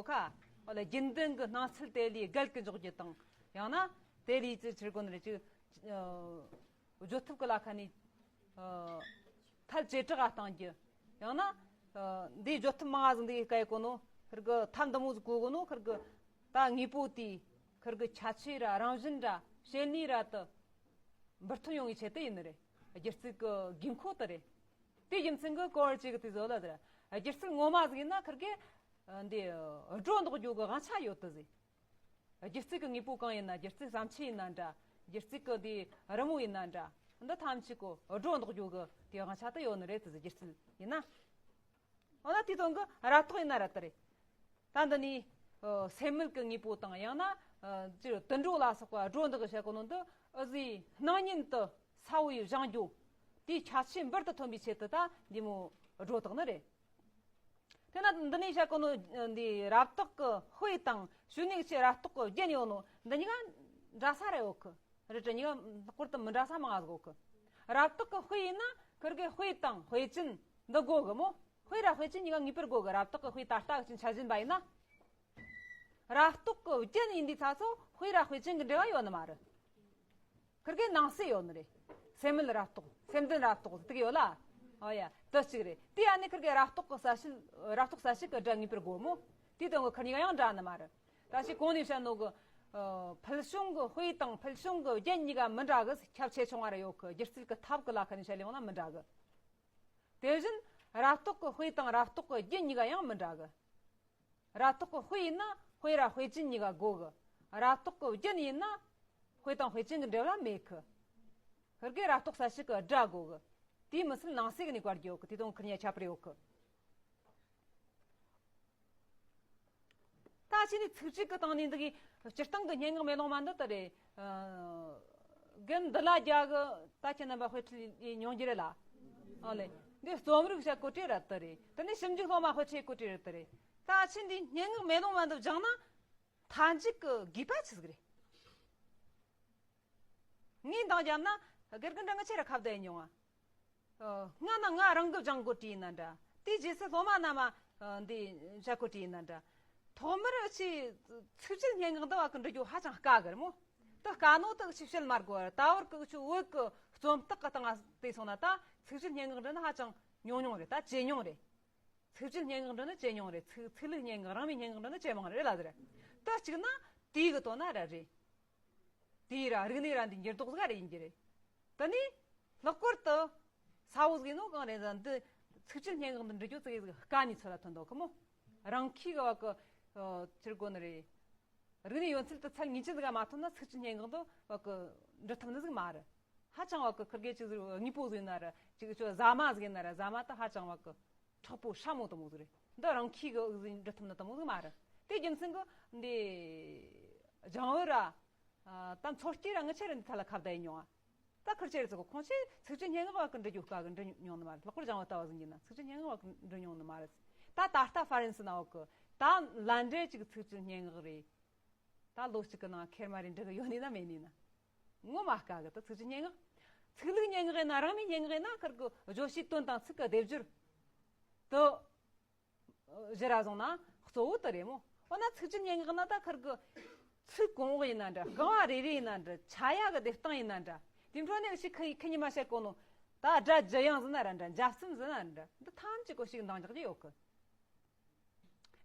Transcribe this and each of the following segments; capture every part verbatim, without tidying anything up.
ཁ། ཨོ་ལ་རྒྱུན་ལྡན་གྱི་སྣང་ཚུལ་དེ་ལས་བརྒལ་གྱི་འཇོག་རྒྱུ་དང་། ཡང་ན་དེ་ལས་ཅི་ཕྱིར་གོ་ནི་རེད་ཅིག་ཨ། བརྗོད་ཐབས་ཀྱི་ལ་ཁ་ནས། ཨ། ཐལ་ཇེ་དྲག་ག་གཏང་རྒྱུ། ཡང་ན། ཨ། འདིའི་བརྗོད་ཐབས་མང་ང་ཟིག་འདི་གི་སྐད་གོ་ནོ་ཁིར་གི་ཐལ་འདི་མོ་ཟིག་གོ་གོ་ནོ་ཁིར་གི་ད་དངོས་པོ་དེའི་ཁིར་གི་ཁྱད་ཆོས་ར་རང་བཞིན་ར་བྱེད་ནུས་ར་དུ་འབུར་ཐོན་ཡོང་བའི་ཆེད་དུ་ཡིན་ནི་རེད། སྒྱུ་རྩལ་གྱི་དགོས་མཁོ་དེ་རེད། དེའི་རྒྱུ་མཚན་གྱིས་གོ་བར་བྱེད་གི་དེ་བཟོ་ལ་དེ་ར། སྒྱུ་རྩལ་ངོ་མ་ཟིག་ཡིན་ན་ཁིར་གི་འདི་སྒྲོ་འདོགས་རྒྱུ་གི་དབང་ཆ་ཡོད་དུ་ཟིག་སྒྱུ་རྩལ་གྱི་དངོས་པོ་གང་ཡིན་ན། སྒྱུ་རྩལ་བརྩམས་ཆོས་ཡིན་ན་འདྲ། སྒྱུ་རྩལ་གྱི་དེ་རི་མོ་ཡིན་ན་འདྲ། འདི་ཐམས་ཅད་གོ་སྒྲོ་འདོགས་རྒྱུ་གི་དེ་དབང་ཆ་དེ་ཡོད་ནི་རེད་དུ་ཟིག་སྒྱུ་རྩལ་ཡིན་ན། འོ་ན་དེའི་དོན་གྱི་རབ་རྟོག་ཡིན་ན་ར་དེ་རེད། ད་འདི་ནི་ཨ། སེམས་མེད་ཀྱི་དངོས་པོ་དང་། ཡང་ན་ཨ། ཅིར་དུད་འགྲོ་ལ་སོགས་པ་སྒྲོ་འདོགས་གི་བྱེད་གོ་ནོ་འདི་ཨ་ཟིག་སྣང་བརྙན་དུ་གསལ་བོ་ཡི་བཞེངས་རྒྱུ། དེའི་ཁྱད་ཆོས་འབུར་དུ་ཐོན་པའི་ཆེད་དུ་ད་འདི་མོ་སྒྲོ་བཏགས་ནི་རེད། དེ་ན་འདི་ནས་བཤད་གོ་ནོ་འདི་རབ་རྟོག་གི་དཔེ་དང་ཞུ་ནས་ཀྱི་རབ་རྟོག་གི་རྒྱན་ཡོད་ནོ་འདི་གཉིས་ཀ་འདྲ་ས་རེ་ཡོད་གི། རེད་དྲ་གཉིས་ཀ་ལྷག་པར་དུ་མི་འདྲ་ས་མང་ང་ཟིག་ཡོད་གི། རབ་རྟོག་གི་དཔེ་ཡིན་ན་ཁིར་གི་དཔེ་དང་དཔེ་ཅན་འདི་དགོས་གི་མོ། དཔེ་ར་དཔེ་ཅན་གཉིས་ཀ་ངེས་པར་དགོས་གི། རབ་རྟོག་གི་དཔེ་ད་ལྟ་གི་ཅན་ཆ་བཞིན་པ་ཡིན་ན། རབ་རྟོག་གི་རྒྱན་ཡིན་དུས་ཚ་ཚོ་དཔེ་ར་དཔེ་ཅན་གྱི་འབྲེལ་བ་ཡོད་ནི་མ་རེད། ཁིར་གི་ནང་གསེས་ཡོད་ནི་རེད། སེམས་མེད་རབ་རྟོག་སེམས་ལྡན་རབ་རྟོག་དེ་གི་ཡོད་ལ། ཨོ་ཡ། དེ་གཅིག་རེད། དེ་ཡ་ནི་ཁིར་གི་རབ་རྟོག་གི་གསལ་བྱེད་རབ་རྟོག་གསལ་བྱེད་གི་སྒྲ་ངེས་པར་དགོས་མོ། དེའི་དོན་གི་ཁིར་གཉིས་ཀ་ཡང་འདྲ་ནི་མ་རེད། ད་ཅི་གོང་ནས་བཤད་ནོ་གི། ཨ། ཕུལ་བྱུང་གི་དཔེ་དང་ཕུལ་བྱུང་གི་རྒྱན་གཉིས་ཀ་མི་འདྲ་གི། ཁྱབ་ཆེ་ཆུང་བ་ར་ཡོད་གི། སྒྱུ་རྩལ་གི་ཐབས་གི་ལ་ཁ་ནས་བཤད་ལེ་འོང་ན་མི་འདྲ་གི། དེ་བཞིན་རབ་རྟོག་གི་དཔེ་དང་རབ་རྟོག་གི་རྒྱན་གཉིས་ཀ་ཡང་མི་འདྲ་གི། རབ་རྟོག་གི་དཔེ་ཡིན་ན་དཔེ་ར་དཔེ་ཅན་གཉིས་ཀ་དགོས་གི། རབ་རྟོག་གི་རྒྱན་ཡིན་ན་དཔེ་དང་དཔེ་ཅན་གྱི་འབྲེལ་བ་མེད་གི། ཧུར་གི་རབ་རྟོག་གསལ་བྱེད་ཀྱི་སྒྲ་དགོས་གི། དེའི་མི་ཚད་ནང་གསེས་ཀྱི་ནས་བཀར་རྒྱུ་ཡོད་གི། དེ་དང་ཁིར་གཉིས་ཁྱད་པར་ཡོད་གི། ད་ཕྱི་ནས་ཚིག་གཅིག་གི་སྟེང་ནས་འདི་གི་སྤྱིར་བཏང་གི་སྙན་ངག་མེ་ལོང་མ་འདི་ལྟ་རེད། ཨ། རྒན་འདི་ལ་རྒྱ་གི་ད་ཁྱེད་རྣམ་པ་དཔེ་ཁྲིད་ཡེ་མྱོང་རྒྱུ་རེད་ལ། ཨ་ལེ། འདི་རྩོམ་རིག་བྱ་གོ་ཁྲིད་ར་ལྟ་རེད། དེ་ནས་ཞིབ་འཇུག་སློབ་མ་དཔེ་ཁྲིད་གོ་ཁྲིད་ར་ལྟ་རེད། ད་ཕྱི་འདི་སྙན་ངག་མེ་ལོང་མ་འདི་སྦྱངས་ན་མཐའ་མཇུག་གི་དགོས་པ་ཆི་ཟིག་རེད། ངས་འདང་བརྒྱབ་ན་དགེ་རྒན་འདྲ་ང་ཆེ་ར་ཁ་བརྡ་ཡེ་མྱོང་ང་། ཨ། སྔ་ན་ང་རང་གི་སྦྱང་གོ་དྲིས་ཡིན་ན་འདྲ། དེའི་རྗེས་སུ་སློབ་མ་རྣམས་ཨ། འདི་བྱ་གོ་དྲིས་ཡིན་ན་འདྲ། ཐོག་མར་ཨུ་ཆི་ཚིག་བརྗོད་སྙན་ངག་འདི་བ་གི་འབྲི་རྒྱུ་ཧ་ཅང་དཀའ་གི་རེད་མོ། དེ་དཀའ་ནོ་དེ་ཨུ་ཆི་བཤད་མ་དགོས་པར་ད་བར་གི་ཨུ་ཆི་བོད་གི་རྩོམ་སྟེགས་གི་སྟེང་ང་བལྟས་སོང་ན་ད་ཚིག་བརྗོད་སྙན་ངག་འབྲི་ནི་ཧ་ཅང་ཉུང་ཉུང་རེད། ད་ཇེ་ཉུང་རེད། ཚིག་བརྗོད་སྙན་ངག་འབྲི་ནི་ཇེ་ཉུང་རེད། ཚིག་ཚིག་ལྷུག་སྙན་ངག་རང་མོས་སྙན་ངག་འབྲི་ནི་ཇེ་མང་རེད་ལ་ཟེར། དེ་གཅིག་ན་དེའི་གི་དོན་ན་ར་རེད། དེའི་ར་རིག་གནས་ར་འདི་འགྱུར་ལྡོག་ཟིག་རེ་ཡིན་གྱི་རེད། དེ་ནས་ལྷག་པར་དུ་ས་བོ་ཟིག་ཡིན་ནོ་གང་རེད་ཟེར་ན། འདི་ཚིག་བརྗོད་སྙན་ངག་འདི་འབྲི་རྒྱུ་ཙི་གེ་ཟིག་དཀའ་ནི་ཚོད་ལ་ཐོན་འདུག་གི་མོ། རང་ཁྱི་གི་བ་གི་ཨ། ཕྱིར་གོ་ནི་རེད། རིག་གནས་ཡོད་ཚད་དུ་ཚད་ངེས་ཅན་ཟིག་མ་ཐོན་ན་ཚིག་བརྗོད་སྙན་ངག་འདི་བ་གི་འབྲི་ཐུབ་ནི་ཟིག་མ་རེད། ཧ་ཅང་བ་གི་ཁིར་གེ་ཅིག་ཟིག་དངོས་པོ་ཟིག་ཡིན་ན་ར། ཅིག་ཅོ་ཟ་མ་ཟིག་ཡིན་ན་ར། ཟ་མ་དེ་ཧ་ཅང་བ་གི་མཁྲེགས་པོ་སྲ་མོ་དེ་མོ་ཟིག་རེད། འདི་རང་ཁྱི་གི་འུ་ཟིག་འབྲི་ཐུབ་ནི་དེ་མོ་ཟིག་མ་རེད། དེ་རྒྱུ་མཚན་གི་འདི་སྦྱང་བར་ར། ཨ། ད་མཚོ་སྐྱེས་ར་ངི་ཆེ་ར་འདི་ཐད་ལ་ཁ་བརྡ་ཡེ་མྱོང་ང་། ད་ཁིར་ཆེ་ར་ཚོ་གི་ཁོང་ཆེ་ཚིག་བརྗོད་སྙན་ངག་བ་གི་འབྲི་རྒྱུ་དཀའ་གི་འབྲི་མྱོང་ནི་མ་རེད། ལྷག་པར་སྦྱང་བ་ལྟ་བུ་ཟིག་ཡིན་ན་ཚིག་བརྗོད་སྙན་ངག་བ་གི་འབྲི་མྱོང་ནི་མ་རེད། ད་ད་ལྟ་ཧྥ་རན་སི་ན་བ་གི་ད་ལ་འདྲེ་ཅིག་ཚིག་བརྗོད་སྙན་ངག་རེད། ད་ལོ་གཅིག་གི་ནང་ཁེར་མ་རེ་འབྲི་གི་ཡོད་ནི་ན་མེད་ནི་ན། ངོ་མ་དཀའ་གི། ད་ཚིག་བརྗོད་སྙན་ངག་ཚིག་ལྷུག་སྙན་ངག་ཡིན་ན་རང་མོས་སྙན་ངག་ཡིན་ན་ཁིར་གི་བརྗོད་བྱའི་དོན་དང་ཚིག་གི་སྡེབ་སྦྱོར་དུ་གཞི་ར་བཟུང་ན་གཙོ་བོ་དེ་རེད་མོ། འོ་ན་ཚིག་བརྗོད་སྙན་ངག་ན་ད་ཁིར་གི་ཚིག་གོང་འོག་ཡིན་ན་འདྲ། རྐང་བ་རེ་རེ་ཡིན་ན་འདྲ། ཆ་ཡ་གི་སྡེབ་སྟངས་ཡིན་ན་འདྲ། དེ་འཕྲོ་ནས་ཞིག་ཁི་ཁི་ཉི་མ་བཤད་གོ་ནོ་ད་སྒྲ་ཇི་ཡང་ཟིན་ན་ར་འདྲ། འཇའ་ཚོན་ཟིན་ན་འདྲ། འདི་ཐམས་ཅད་གོ་ཞིག་འདང་རྒྱག་གི་ཡོད་གི།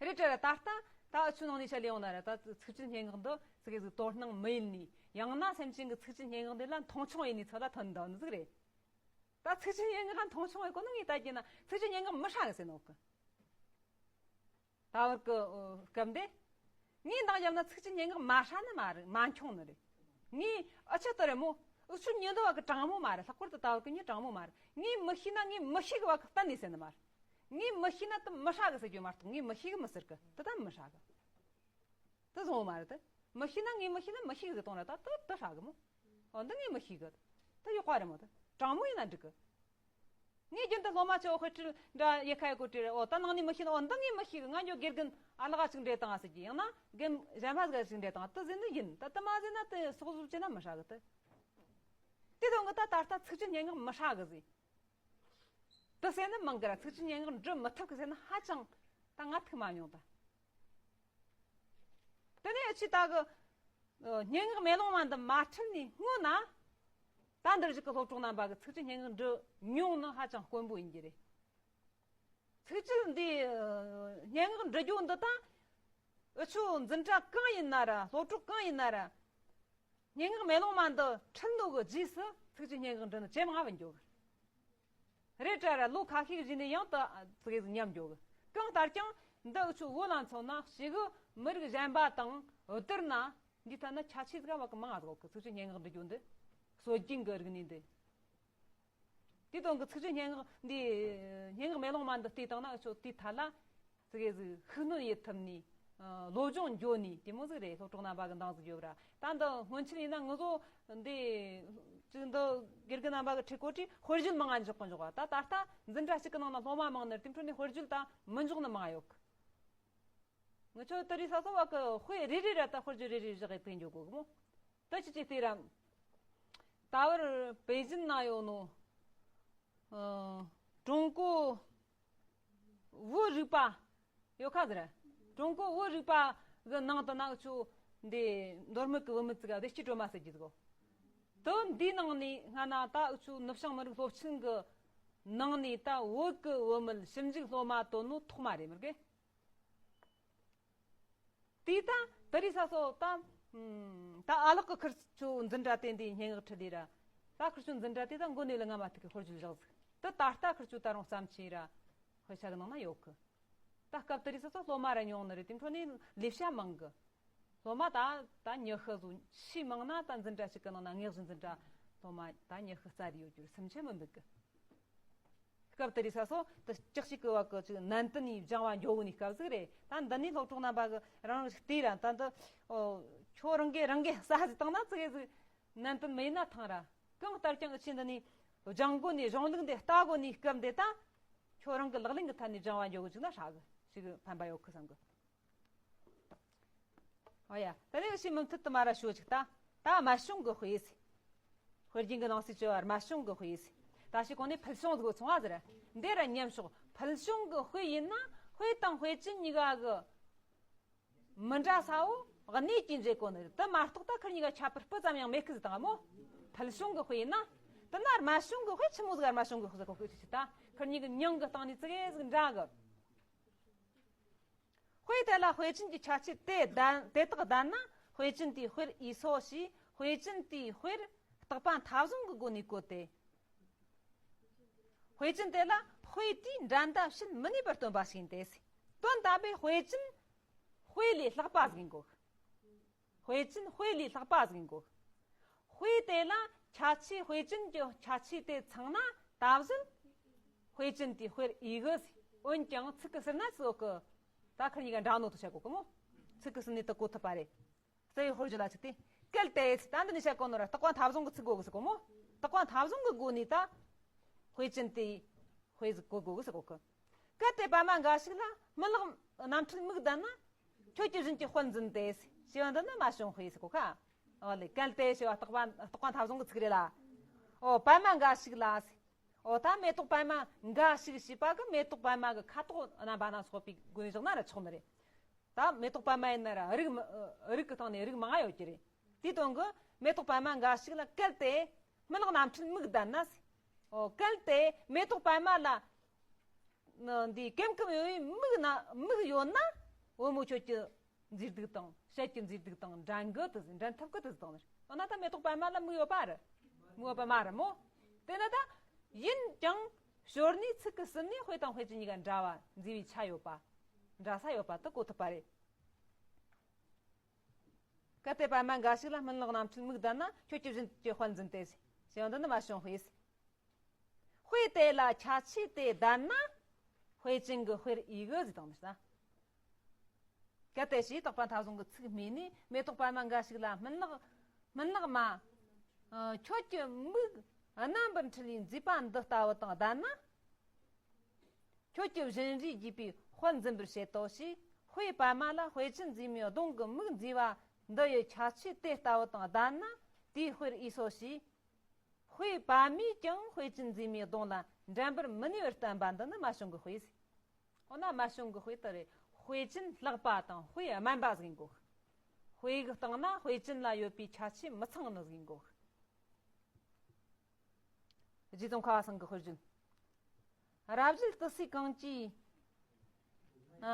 རེད་དྲ་ར། ད་ལྟ་ད་འུ་ཆོ་ནང་ནས་བཤད་ལེ་ཡོང་ན་ར། ད་ཚིག་བརྗོད་སྙན་ངག་འདི་ཙི་གེ་ཟིག་དོ་སྣང་མི་ཡེ་ནི། ཡང་ན་སེམས་ཅན་གི་ཚིག་བརྗོད་སྙན་ངག་འདི་ལ་མཐོང་ཆུང་ཡེ་ནི་ཚོད་ལ་ཐོན་འདུག་ནི་ཟིག་རེད། ད་ཚིག་བརྗོད་སྙན་ངག་མཐོང་ཆུང་ཡེ་གོ་ནི། ངས་ད་རྒྱུ་ན་ཚིག་བརྗོད་སྙན་ངག་མི་ཧྲ་གི་ཟེར་ནོ་གི། ད་བར་གི་སྐབས་འདི་ངས་འདང་བརྒྱབ་ན་ཚིག་བརྗོད་སྙན་ངག་མ་ཧྲ་ནི་མ་རེད། མ་འཁྱོངས་ནི་རེད། ངས་ཨ་ཆི་ལྟར་རེད་མོ། འུ་ཆོ་མྱི་འདི་བ་གི་དྲང་མོ་མ་རེད། ལྷག་པར་དུ་ད་བར་གི་མྱི་དྲང་མོ་མ་རེད། ངས་མི་ཤེས་ན་ངས་མི་ཤེས་གི་བ་གི་གཏན་ནས་ཟེར་ནི་མ་རེད། ངས་མི་ཤེས་ན་དེ་མི་ཧྲ་གི་ཟེར་རྒྱུ་མ་གཏོགས་ངས་མི་ཤེས་གི་མི་ཟེར་གི། དེ་ད་མི་ཧྲ་གི། དེ་བཟང་བོ་མ་རེད་དེ། མི་ཤེས་ན་ངས་མི་ཤེས་ན་མི་ཤེས་གི་ཟེར་གཏོང་ར། ད་དེ་དེ་ཧྲ་གི་མོ། འོ་འདི་ངས་མི་ཤེས་གི། དེ་ཡག་པ་རེད་མོ། དེ་དྲང་མོ་ཡིན་ན་འགྲིག་གི། ངས་རྒྱུན་དུ་སློབ་མ་ཆོ་ཧོ་ཁྲིད་འདྲ་ཡེ་ཁ་ཡེ་གོ་ཁྲིད། འོ་ད་ནང་ནས་མི་ཤེས་ན། འོ་འདི་ངས་མི་ཤེས་གི། ང་འགྱོ་དགེ་རྒན་ཨ་ལག་ཅིག་འདྲེ་བཏང་ཨ་ཟེར་གྱི། ཡང་ན་རྒན་གཞན་མ་ཟིག་ཅིག་འདྲེ་བཏང་། དེ་ཟེར་ནི་ཡིན། ད་དེ་མ་ཟེར་ན་དེ་སོག་བཟོ་བྱས་ན་མི་ཧྲ་གི། དེ་དེ་དོན་གི་ད་ད་ལྟ་ཚིག་བརྗོད་སྙན་ངག་མི་ཧྲ་གི་ཟེར། དེ་ཟེར་ནི་མང་གི་ར། ཚིག་བརྗོད་སྙན་ངག་འབྲི་མི་ཐུབ་གི་ཟེར་ནི་ཧ་ཅང་ད་ང་ཐུག་མ་མྱོང་ད། དེ་ནས་ཨ་ཆི་ད་གི་སྙན་ངག་མེ་ལོང་མ་འདི་མ་འཁྲིད་ནས་སྔོན་ན། ད་འདིར་བཞུགས་ཀྱི་སློབ་གྲོགས་རྣམ་པ་གི་ཚིགས་བཅད་སྙན་ངག་འབྲི་མྱོང་ནི་ཧ་ཅང་དཀོན་པོ་ཡིན་གྱི་རེད། ཚིགས་བཅད་འདི་སྙན་ངག་འབྲི་རྒྱུ་འདི་དང་། འུ་ཆོ་འཛིན་གྲྭ་གང་ཡིན་ན་ར་སློབ་གྲོགས་གང་ཡིན་ན་ར། སྙན་ངག་མེ་ལོང་མ་འདི་ཁྲིད་ནོ་གི་རྗེས་སུ་ཚིགས་བཅད་སྙན་ངག་འབྲི་ནི་ཇེ་མང་བ་འགྱོ་གི་རེད་དྲ་ར། ལོ་ཁ་ཤས་ཀྱི་རྗེས་ནས་ཡང་དུ་ཙི་གེ་ཟིག་ཉམས་འགྱོ་གི། གང་ལྟར་ཀྱང་འདི་འུ་ཆོ་བོད་ལ་མཚོན་ན་ཞེ་གི་མི་རིགས་གཞན་པ་དང་བསྡུར་ན་འདི་ལྟ་ན་ཁྱད་ཆོས་ཟིག་བ་གི་མང་ང་ཟིག་གི། ཚིགས་བཅད་སྙན་ངག་འབྲི་རྒྱུ་འདི་སྲོལ་རྒྱུན་གི་རིག་གནས་འདི། དེ་དོན་གི་ཚིགས་བཅད་སྙན་ངག་འདི་སྙན་ངག་མེ་ལོང་མ་འདི་བལྟས་བཏང་ན་འུ་ཆོ་དེའི་ཐད་ལ་ཙི་གེ་ཟིག་ཤུགས་སྣོན་ཡེད་ཐུབ་ནི། ཨ། སློབ་སྦྱོང་འགྱོ་ནི་དེ་མོ་ཟིག་རེད། སློབ་གྲོགས་རྣམ་པ་གི་འདང་ཟིག་ཡོད་ར། ད་འདི་སྔོན་ཆད་ཡིན་ན་ངུ་ཟོ་འདི་ཅིག་འདི་དགེ་རྒན་རྣམ་པ་གི་ཁྲིད་གོ་དྲི་དཔེར་བརྗོད་མང་ང་འཇོག་གི་འཇོག་པ། ད་ད་ལྟ་འཛིན་གྲྭ་གཅིག་གི་ནང་ན་སློབ་མ་མང་ནི་རེད། དེ་འཕྲོ་ནས་དཔེར་བརྗོད་ད་མི་འཇོག་ནི་མང་ཡོད་གི། ངི་ཆོ་དེ་རིང་ས་སོ་བ་གི་དཔེ་རེ་རེ་ར་ད་དཔེར་བརྗོད་རེ་རེ་བཞག་གི་དེ་འཇོག་གོ་གི་མོ། ད་ཅི་ཅི་དེ་ར། ད་བར་པེ་ཅིན་ན་ཡོད་ནོ། ཨ། ཀྲུང་གོ་བོད་རིག་པ་ཡོད་ཁ་ཟེར། ཀྲུང་གོ་བོད་རིག་པ་གི་ནང་དུ་ན་འུ་ཆོ་འདི་མདོ་སྨད་གི་བུད་མེད་ཅིག་ག་བདེ་སྐྱིད་སྒྲོལ་མ་ཟེར་གྱི་ཟིག་གོ། དོན་འདིའི་ནང་ནས་སྔ་ན་ད་འུ་ཆོ་ནུབ་བྱང་མི་རིགས་སློབ་ཆེན་གི་ནང་ནས་ད་བོད་གི་བུད་མེད་ཞིབ་འཇུག་སློབ་མ་བཏོན་ནོ་ཐོག་མ་རེད་མི་དགེ། དེས་ད་དེ་རིང་ས་སོ་ད། ད་ཨ་ལགས་ཀྱི་ཁིར་ཆོ་འཛིན་གྲྭ་དེ་འདི་སྙན་ངག་ཁྲིད་ལས་ར། ད་ཁིར་ཆོ་འཛིན་གྲྭ་དེ་ད་མགོ་ནས་ལ་ང་མ་ཐུག་གི་དཔེར་བརྗོད་བཞག་ཟིག། དེ་ད་ལྟ་ཁིར་ཆོ་ད་རུང་བརྩམས་ཆེ་ར། དཔེ་ཆ་གི་ནང་ན་ཡོད་གི། ད་སྐབས་དེ་རིང་ས་སོ་སློབ་མ་ར་ཉུང་ནི་རེད། དེ་འཕྲོ་ནས་ལས་བྱ་མང་གི། སློབ་མ་ད་ད་ཉི་ཤུ་ཟིག་ཆེས་མང་ན་ད་འཛིན་གྲྭ་གཅིག་གི་ནང་ན་ཉི་ཤུ་འཛིན་གྲྭ་སློབ་མ་ད་ཉི་ཤུ་རྩ་རེ་ཡོད་རྒྱུ་རེད། སུམ་ཆ་མི་འདུག་གི། སྐབས་དེ་རིང་ས་སོ་དེ་ལྕགས་ཤིག་གི་བ་གི་ཅིག་ནན་ཏན་ནས་སྦྱང་བ་འགྱོ་གི་ནི་སྐབས་ཟིག་རེད། ད་འདི་ནས་སློབ་གྲོགས་རྣམ་པ་གི་རང་རིགས་བལྟས་ར་ད་འདི། ཨོ། ཁྱོད་རང་གིས་རང་གིས་ས་ཟིག་བཏང་ན་ཙི་གེ་ཟིག་ནན་ཏན་མེད་ན་ཐང་ར། གང་ལྟར་ཀྱང་འུ་ཆོས་འདི་ནས་སྦྱང་གོ་ནི་གཞུང་ལུགས་འདི་ལྟ་གོ་ནི་སྐབས་འདི་ད་ཁྱོད་རང་གི་ལག་ལེན་གི་ཐད་ནས་སྦྱང་བ་འགྱོ་གི་བཅུག་ན་ཧྲ་གི་ཞིག་ཕན་པ་ཡོད་གི་བསམ་གི། ཨོ་ཡ། ད་ནི་ཞིག་མུ་མཐུད་དུ་མ་ར་ཞུ་ཅིག་ད། ད་རྨད་བྱུང་གི་དཔེ་ཟེར། དཔེ་རྒྱན་གྱི་ནང་གསེས་བྱ་བ་རྨད་བྱུང་གི་དཔེ་ཟེར། ད་ཞིག་གོང་ནས་ཕུལ་བྱུང་ཟིག་ཚོང་བ་ཟེར། འདི་ར་མཉམ་ཞོག། ཕུལ་བྱུང་གི་དཔེ་ཡིན་ན་དཔེ་དང་དཔེ་ཅན་གཉིས་ཀ་གི་མི་འདྲ་ས་བོ་གནས་ཀྱིས་འབྱེད་གོ་ནི་རེད། དེ་མ་གཏོགས་ད་ཁིར་གཉིས་ཀ་ཁྱད་པར་སྤུ་ཙམ་ཡང་མེད་ཀི་ཟིག་དང་མོ། ཕུལ་བྱུང་གི་དཔེ་ཡིན་ན། དེ་ན་རྨད་བྱུང་གི་དཔེ་ཆི་མོ་ཟིག་རྨད་བྱུང་གི་དཔེ་ཟིག་གོ་གི་ཆི་ཆི་ད་ཁིར་གཉིས་ཀྱི་མྱིང་གི་སྟེང་ནས་ཙི་གེ་ཟིག་འདྲ་གི། དཔེ་དེ་ལ་དཔེ་ཅན་གྱི་ཁྱད་ཆོས་དེ་ལྡན་དེ་དག་ལྡན་ན་དཔེ་ཅན་དེའི་དཔེར་ཡིས་སོ་ཞེས་དཔེ་ཅན་དེའི་དཔེར་བརྟག་པ་མཐའ་བཟུང་གི་སྒོ་ནས་བཀོད་དེ། དཔེ་ཅན་དེ་ལ་དཔེ་དེའི་འགྲན་ཟླ་བྱེད་མི་ནུས་པར་སྟོན་པ་ཞིག་ཡིན་ཏེ། དོན་དམ་པའི་དཔེ་ཅན་དཔེ་ལས་ལྷག་པ་ཟིག་ཡིན་དགོས། དཔེ་ཅན་དཔེ་ལས་ལྷག་པ་ཟིག་ཡིན་དགོས། དཔེ་དེ་ལ་ཁྱད་ཆོས་དཔེ་ཅན་གྱི་ཁྱད་ཆོས་དེ་ཚང་ན་ད་གཟོད་དཔེ་ཅན་དེའི་དཔེར་ཡིས་གི་ཟེར། འོན་ཀྱང་ཚིག་གི་ཟུར་ན་ཟེར་གི། ད་ཁིར་གཉིས་ཀ་འདྲ་ནོ་དེ་བཤད་གོ་གི་མོ། ཚིག་གི་ཟུར་ནས་དེ་གོ་ཐུབ་པ་རེད། རྩ་བའི་དཔེར་བརྗོད་ལ་ཆིག་སྟེ། གལ་ཏེ་ད་འདི་ནས་བཤད་གོ་ནོ་ར་བརྟག་པ་མཐའ་བཟུང་གི་ཚིག་གོ་གི་ཟེར་གོ་མོ། བརྟག་པ་མཐའ་བཟུང་གི་སྒོ་ནས་ད་དཔེ་ཅན་དེའི་དཔེ་ཟིག་གོ་དགོས་གི་ཟེར་གོ་གི། གལ་ཏེ་པད་མ་འགའ་ཞིག་ལ་སྨིན་ལག་རྣམ་འཕྲུལ་མིག་ལྡན་ན། ཁྱོད་ཀྱི་བཞིན་གྱི་དཔལ་འཛིན་ཏེ། ཞེས་པ་འདི་ནི་རྨད་བྱུང་དཔེ་ཟེར་གོ་ཁ། ཨོ་ལེ། གལ་ཏེ་ཞེས་པ་བརྟག་པ་བརྟག་པ་མཐའ་བཟུང་གི་ཚིག་རེད་ལ། ཨོ་པད་མ་འགའ་ཞིག་ལ་ཟེར། ཨོ་ད་མེ་ཏོག་པད་མ་འགའ་ཞིག་ཞེས་པ་གི་མེ་ཏོག་པད་མ་གི་ཁ་དོག་རྣམ་པ་སྣ་ཚོགས་པའི་སྒོ་ནས་བཞག་ན་ར་ཆོག་ནི་རེད། ད་མེ་ཏོག་པད་མ་ཡིན་ན་ར་རིགས་མ་རིགས་ཀྱི་སྟེང་ནས་རིགས་མང་ང་ཡོད་ཀྱི་རེད། དེའི་དོན་གི་མེ་ཏོག་པད་མ་འགའ་ཞིག་ལ་གལ་ཏེ་སྨིན་ལག་རྣམ་འཕྲུལ་མིག་ལྡན་ན་ཟེར། ཨོ་གལ་ཏེ་མེ་ཏོག་པད་མ་ལ་ནི་འདི་ཀེམ་ཀེམ་ཡོད་པའི་མིག་ན་མིག་ཡོད་ན་བུ་མོ་ཁྱོད་ཀྱི་མཛེས་སྡུག་དང་བྱད་ཀྱི་མཛེས་སྡུག་དང་འགྲན་གི་དུ་འགྲན་ཐུབ་གི་དུ་དང་ནི། འོ་ན་ད་མེ་ཏོག་པད་མ་ལ་མིག་ཡོད་པ་རེད། མིག་ཡོད་པ་མ་རེད་མོ། དེ་ན་ད་ཡིན་ཀྱང་ཞོར་ནས་ཚིག་གི་ཟུར་ནས་དཔེ་དང་དཔེ་ཅན་གཉིས་ཀ་འདྲ་བ་མཛེས་པའི་ཆ་ཡོད་པ། འདྲ་ས་ཡོད་པ་དུ་གོ་ཐུབ་པ་རེད། གལ་ཏེ་པད་མ་འགའ་ཞིག་ལ་སྨིན་ལག་རྣམ་འཕྲུལ་མིག་ལྡན་ན། ཁྱོད་ཀྱི་བཞིན་གྱི་དཔལ་འཛིན་ཏེ། ཞེས་པ་འདི་ནི་རྨད་བྱུང་དཔེ། དཔེ་དེ་ལ་ཁྱད་ཆོས་དེ་ལྡན་ན། དཔེ་ཅན་གྱི་དཔེར་ཡིས་གི་ཟེར་དང་མི་ཟེར། གལ་ཏེ་ཞེས་བརྟག་པ་མཐའ་བཟུང་གི་ཚིག་སྨྲས་ནས། མེ་ཏོག་པད་མ་འགའ་ཞིག་ལ་སྨིན་ལག་སྨིན་ལག་མ། ཁྱོད་ཀྱི་མིག་རྣམ་པར་འཕྲུལ་བའི་མཛེས་པ་འདི་ལྟ་བུ་དང་ལྡན་ན། ཁྱོད་ཀྱི་བཞིན་རས་རྒྱས་པའི་དཔལ་འཛིན་པར་བྱེད་དོ་ཞེས། དཔེ་པད་མ་ལ་དཔེ་ཅན་མཛེས་མའི་གདོང་གི་མིག་མཛེས་པ་འདི་ཡི་ཁྱད་ཆོས་དེ་ལྟ་བུ་དང་ལྡན་ན། དེའི་དཔེར་ཡིས་སོ་ཞེས། དཔེ་པད་མས་ཀྱང་དཔེ་ཅན་མཛེས་མའི་གདོང་ལ་འགྲན་པར་མི་ནུས་པར་བསྟན་པ་འདི་ནི་རྨད་བྱུང་གི་དཔེ་ཟེར། འོ་ན་རྨད་བྱུང་གི་དཔེ་དེ་རེད། དཔེ་ཅན་ལྷག་པ་དང་དཔེ་དམན་པ་ཟིག་ཡིན་དགོས། དཔེ་གི་སྟེང་ན་དཔེ་ཅན་ལ་ཡོད་པའི་ཁྱད་ཆོས་མི་ཚང་ནི་ཟིག་གོ། རྗེ་ཙོང་ཁ་བ་ཚང་གི་དཔེར་བརྗོད། རབ་བྱེད་དུ་སའི་གངས་ཀྱི་ཨ་